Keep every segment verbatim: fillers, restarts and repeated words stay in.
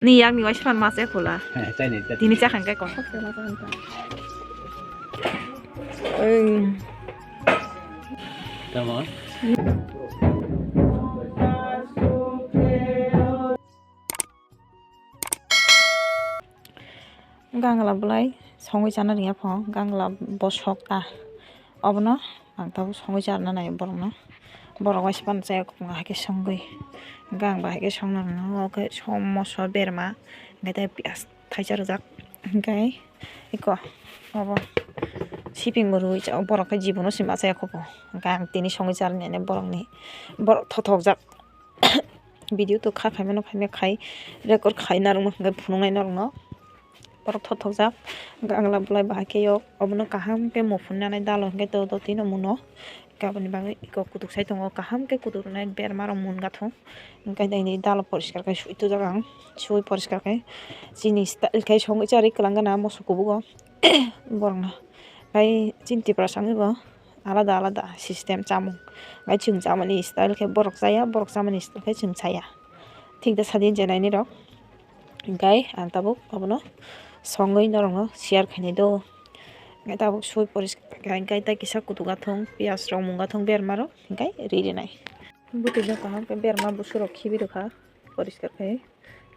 Ni yakni waisa phan masa khula. Tini chakhan kai kon. Tamo? Gangla bwlai songwi chana rwngya pho, gangla bosok ta. Obono ang tabuk songwi charwna nai borokno. Borok waisa phano chaya kok haikhe songwi. Gang bai haikhe songna rwno, omo khe som moso berma, hwnkhe tei piyaj thaisa rwjak. Hwnkhe eko obo siping bo rwui cha, borok khe jibono se ma chaya kho bo. Hwnkhe ang tini songwi charwni borokni, borok thothokjak. Video to kha phaimano, phaimya khai record khai narwkno hwnkhe phunuknai norokno. Borok thothokjak, gangla bwlai bahai khe yok. Obono kaham khe muphunwi nanai dalo hwnkhe to, to tino muno. Hwnkhe aboni bagwi eko kutuk sai tongo, kaham khe kutuk rwnai berma rok mun gathung. Hwnkhe daini dalo poriskar khai sui tujak ang, sui poriskar khai chini style khai songwi charwi kwlangkha na moso kubugo borokno. Khai chini Tiprasa wngwi bo alada alada system chamung. Bai chwng chamani style khe borok chaya, borok chamani style khe chwng chaya. Thik da sadi je naini rok. Hwnkhe ang tabuk abono songwi norokno share khainai do. Hwnkhe tabuk sui poriskar khe hwnkhe tei kisa kutuk gathung, piyaj rok mung gathung berma rok hwnkhe ri rinai. Bwtwi no kaham khe berma busurok khibi rwkha poriskar khe.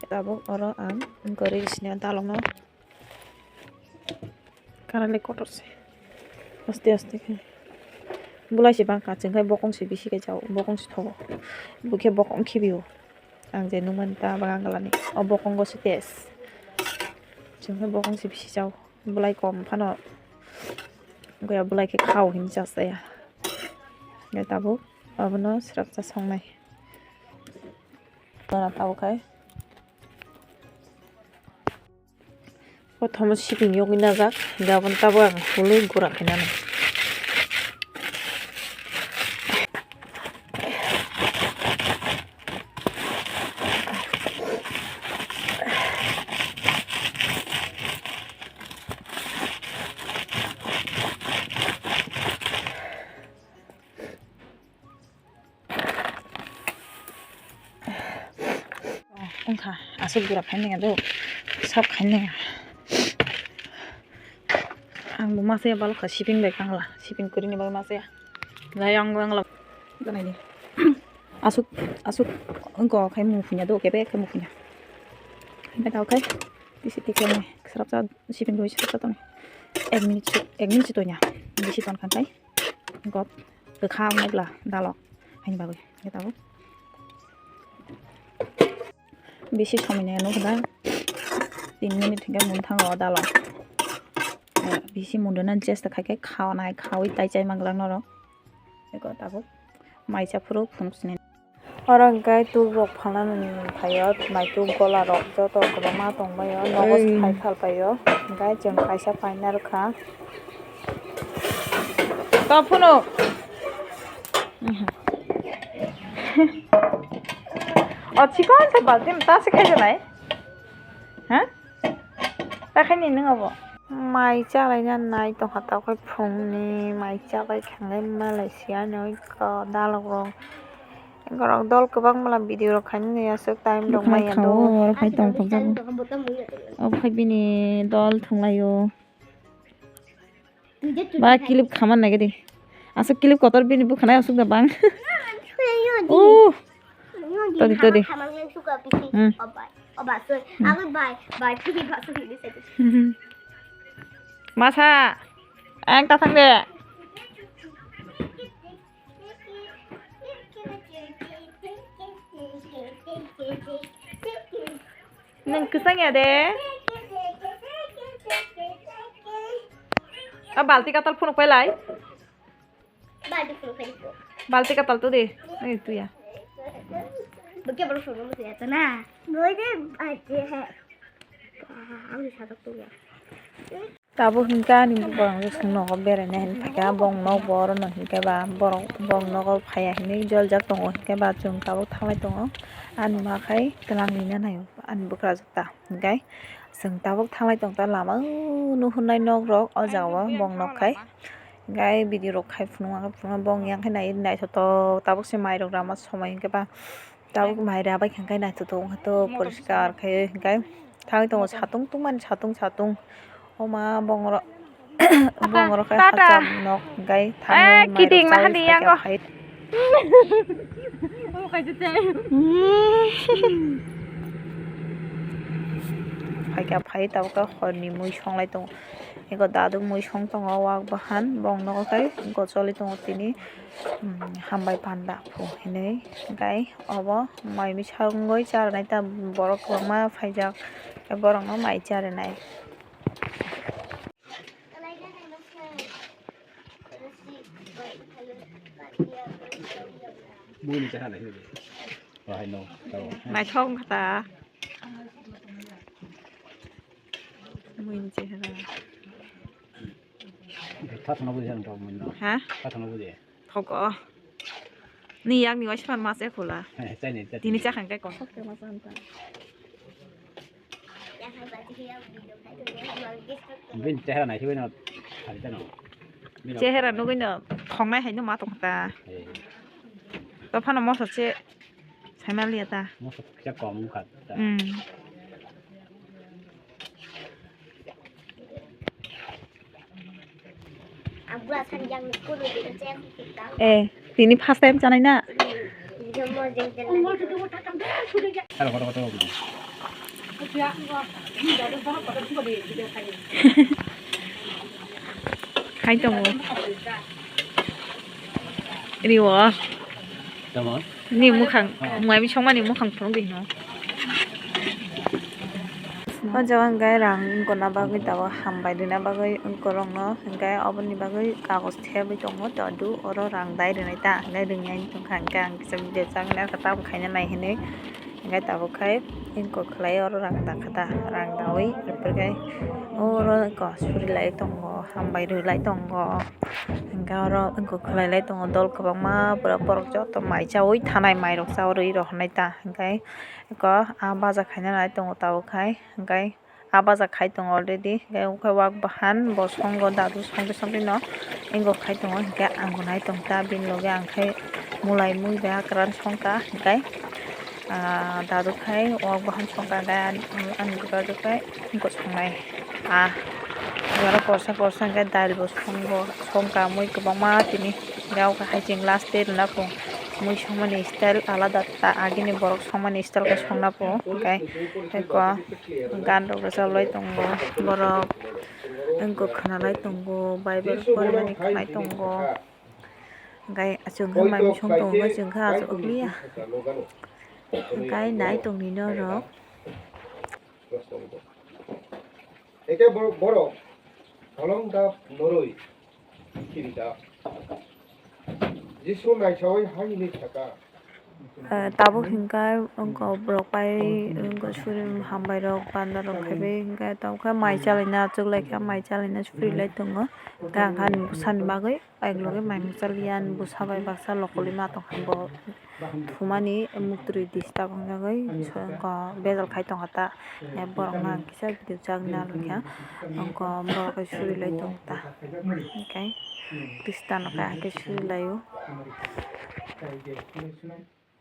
Tabuk oro ang gori sini dalokno. Karale kotor se. Aste aste khe. Bulai se bangkha, chwng khai bokong se bisi khe chao, bokong se thogo. Bo khe bokong khibio. Ang je nukmani ta bagan galani. O bokongo se test. Chwng khai bokong se bisi chao. Bulai kom phano. Goya bulai khe khao hini chasaya. Tabuk abono srapsa songnai. Tabuk khai. Prothomo siping yogwi najak, hingke aboni tabuk ang hului gura khe nani. Wngkha, aswk gura phainai do, sab khainai. Ang bo masa ya balokha, siping bai kangla, siping kwrwini bagwi masa ya. Lai ang wngla, ganai di. Aswk, aswk wngkha khai mung phunya do, kebe khai mung phunya. Hingke tao khai, tisi tikhe nai, srapsa siping rwi srapsa tongo. Ek minute, ek minute si tonya, bisi ton khan khai. Got kwkhang nai bwla dalok haini bagwi. Hwnkhe tabuk bisi somoi nai nukha da, tin minute hwnkhe mung thango o dalok. Bisi mung rwna chesta khaikhe khaui nai, khaui tai chai manglak norok. Eko tabuk mai cha phuru phunuk sini. Oro hwnkhe tuk rok phalnani phaio, maituk gola rok joto kwbangma tongbaio, nogo phai phalpaio, hwnkhe chwng kaisa paina rwkha. To phunuk. O chikon se balti ta se khai nai. Ha? Ta khai ni nung abo. Mai chalaina nai tongkha tao khai phungni mai chabai khanai malai sia noi ko dalok rok. Borok dol kwbangma la video rok khainani aswk time rok maya do. Oro phai tong thok jago. Obo khai bini dol thwnglaio. Ba clip khaman nai gadi. Aswk clip kotor bini bwkhanai aswk da bang. Oh. Todi, todi. Hmm. Masa, ang ta thang de. Nung kwchang ya de? A balti katal phunuk pai lai. Balti phunuk pai di. Balti katal tu de. Ei tu ya. Bukya baru phunuk mutu ya tu na. Boi de balti hai. Ang sadak tu ya. Tabuk hwnkhe ani borok rok chwng nogo beraina hinwi phaikha, bong nok bo orono hinkhe ba borok bong nogo phaiya hinwi joljak tongo, hinkhe ba chwng tabuk thanglai tongo. Ani ma khai twlang rina naio ani bwkrajwk ta, hinkhe chwng tabuk thanglai tongkha lama o nuhurnai nok rok o jaga o bong nok khai, hinkhe video rok khai phunukma khe phunukma bong yang khai nai naithotok tabuk se mai rok rama somoi hinkhe ba. Tabuk mai rabai kha khe naithotok wngkha to poriskar khe hwnkhe thangwi tongo satung tungmani satung satung. Oma bongrok bongrok khe hacham nok hwnkhe thangwi mai rok chaui phaikha phai. Phaikha phai tabuk khe horni mui songlai tongo. Eko dadu mui song tongo wak bahan bong nogo khe gocholi tongo tini. Hambai panda phu hinwi hwnkhe obo mai misa wngwi charwnai ta borok kwbangma phaijak borokno mai charwnai. Naithok wngkha ta. Muini chehra. Kha thangna bujai ang tong muino. Ha? Kha thangna bujai. Thogo. Ni yakni waisa phan ma se khula. He, chaini, chaini. Tini chakhang kai kosok ke ma chan ta. Bini chehra nai sibai no. Hari ta no. Chehra nugui no thongnai hai no ma tong ta. He. To phano moso che. Saimaliya ta. Moso kisa kom wngkha ta. Hmm. Eh, tini first time chanai na? Hai tongo. Riwo. Tamo? Ni mukhang, ah. Muaimi songmani mukhang phunuk di hino. O jaga hwnkhe rang wngkona bagwi tabuk hambai rwna bagwi wngkorokno hwnkhe oboni bagwi kagoj thebwi tongo toduk oro rang dai rwnai ta hwnkhe rwngya wng tongkha hwnkhe ang kisa video channel khe tabuk khaina nai hinwi hwnkhe tabuk khai wngkok khlai oro rang dakha ta rang dawi oro wngkha suri lai tongo hambai rwlai tongo. Hwnkhe oro wngkha khwlai lai tongo dol kwbangma borok, borok joto mai chaui thanai mairok chaui rwi rw hwnwi ta hwnkhe eko ah baja khaina nai tongo tabuk khai hwnkhe ah baja khai tongo already hwnkhe wak bahan bo songo dadu songwi songwino wngkha khai tongo hwnkhe ang bo nai tong ta bini loge ang khai mulai mui bai kwran song ta hwnkhe ah dadu khai wak bahan song ta hwnkhe ani bwkha rok khai wngkha songnai ah. Oro porsa porsa hwnkhe dail bo songkha mui kwbangma tini hwnkhe omo hai chwng last day rwna pung mui songmani style alada ta agini borok songmani style khe songna pung hwnkhe eko gan rok rwchap lai tongo borok wngkha khwna lai tongo bible porimani khwlai tongo hwnkhe chwng khe mai mui song tongo hwnkhe chwng khe achuk liya hwnkhe nai tongni norok. Eke bo-, borok bolong da noroi khirijak. Jisu naisaui hai hwnwi saka. Eh, tabuk hwnkhe wngkha borok pai wngkha suri hambai rok panda rok khaibai hwnkhe tabuk khe mai chalaina achuk laikha mai chalaina suri lai tongo hwnkhe ang khe ani bwsani bagwi. Bike loge mai mungsa liya ani bwsa bai baksa lokolwi ma tongkha bo thumani muktwi disturb wngjagwi bejal khai tongkha ta borok no ang kisa video chagwi nang kha borok bai suri lai tong ta hwnkhe twista no khe hakhe suri lai o.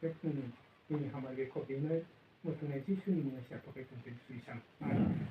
Bini hamari bai kok rinai, mwthangwi Jisuni mungwi se aphakhe tongthai, Jisuni sam. Amen.